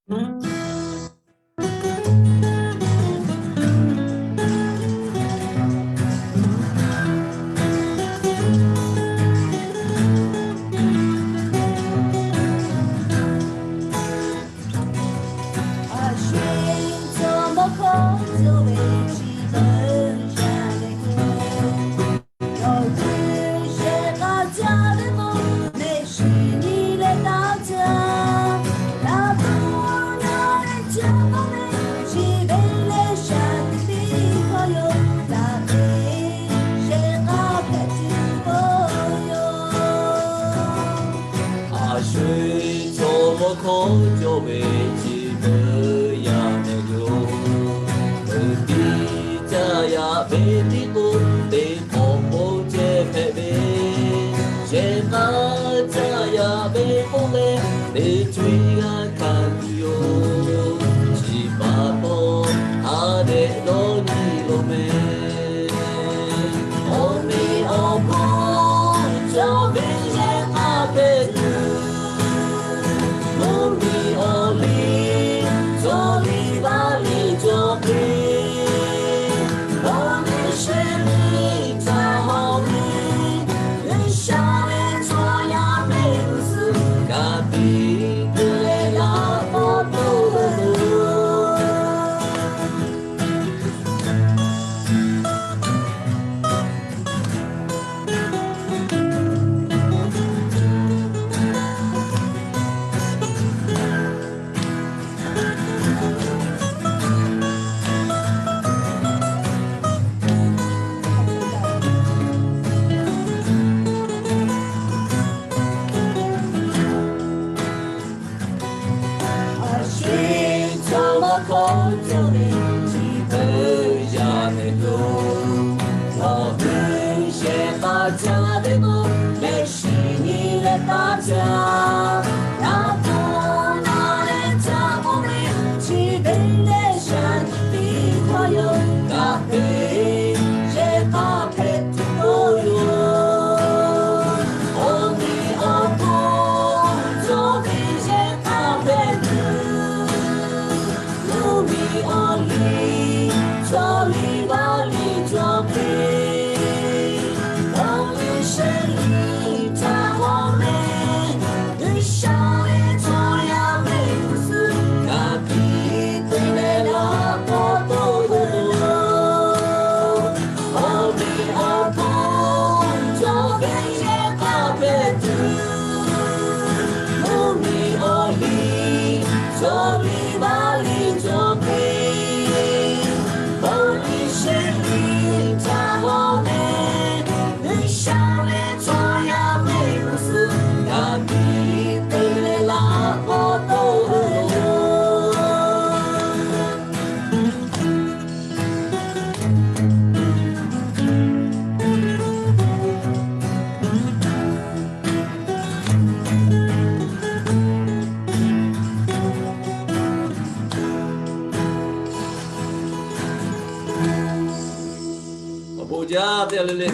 A shu chaw mawˇ hkawˇ cawˬ ve chi beuꞈ yaˇ nehˬ g'uiˬ-oˬ, g'uiˬ tiˉ caˇ yaˇ ve tiˉ k'o, teˇ hk'awꞈ k'oˆ ceh hpehꞈ ve, shehˍ k'aˇ caˇ yaˇ ve k'oˆ leh, teˇ co-e g'a hkanˍ tuˬ yoˬ. Chi pa taw, ha dehꞈ dawˇ nyi loˬ mehˍ. Awˬ meꞈ awˬ hponˇ cawˬ ve yehˬ k'a hpehꞈ tuˬ, mvuhˇ miˬ awˬ liˇ cawˬ liˇ vaˇ liˇ cawˬ ve, awˬ meꞈ shehˍ liˇ htaꞈ haw ve, G'uiˬsha ve chaw yaˇ mehˆ g'uˇ suhˍ kaꞈ piˇ tuˬ leh laꞈ k'awꞈ toˆ ve yoˬ. A shu chaw mawˇ hkawˇ cawˬ ve chi beuꞈ yaˇ nehˬ g'uiˬ-oˬ, nawˬ hui shehˍ k'aˇ caˇ ve k'o, leh shiˍ nyi leh taˇ caˇ. Naˍ pon na leh caˇ k'oˆ ve, chi ve leh shaˍ tiꞈ teˇ hkawˇ yoˬ. Kaꞈ te yehˬ k'a hpehꞈ tuˬ k'oˆ yoˬ. Awˬ meꞈ awˬ hponˇ cawˬ ve yehˬ k'a hpehꞈ tuˬ, mvuhˇ miˬ awˬ liˇ cawˬ liˇ vaˇ liˇ cawˬ ve, awˬ meꞈ shehˍ liˇ htaꞈ haw leh, G'uiˬsha ve chaw yaˇ mehˆ g'uˇ suhˍ kaꞈ piˇ tuˬ leh laꞈ k'awꞈ toˆ ve yoˬ. Awˬ meꞈ awˬ hponˇ cawˬ ve yehˬ k'a hpehꞈ tuˬ, mvuhˇ miˬ awˬ liˇ cawˬ liˇ vaˇ liˇ cawˬ ve, awˬ meꞈ shehˍ liˇ htaꞈ haw leh, G'uiˬsha ve chaw yaˇ mehˆ g'uˇ suhˍ kaꞈ piˇ tuˬ leh laꞈ k'awꞈ toˆ ve yoˬ. Awˬ bon jaˇ teˇ g'aˇ le le.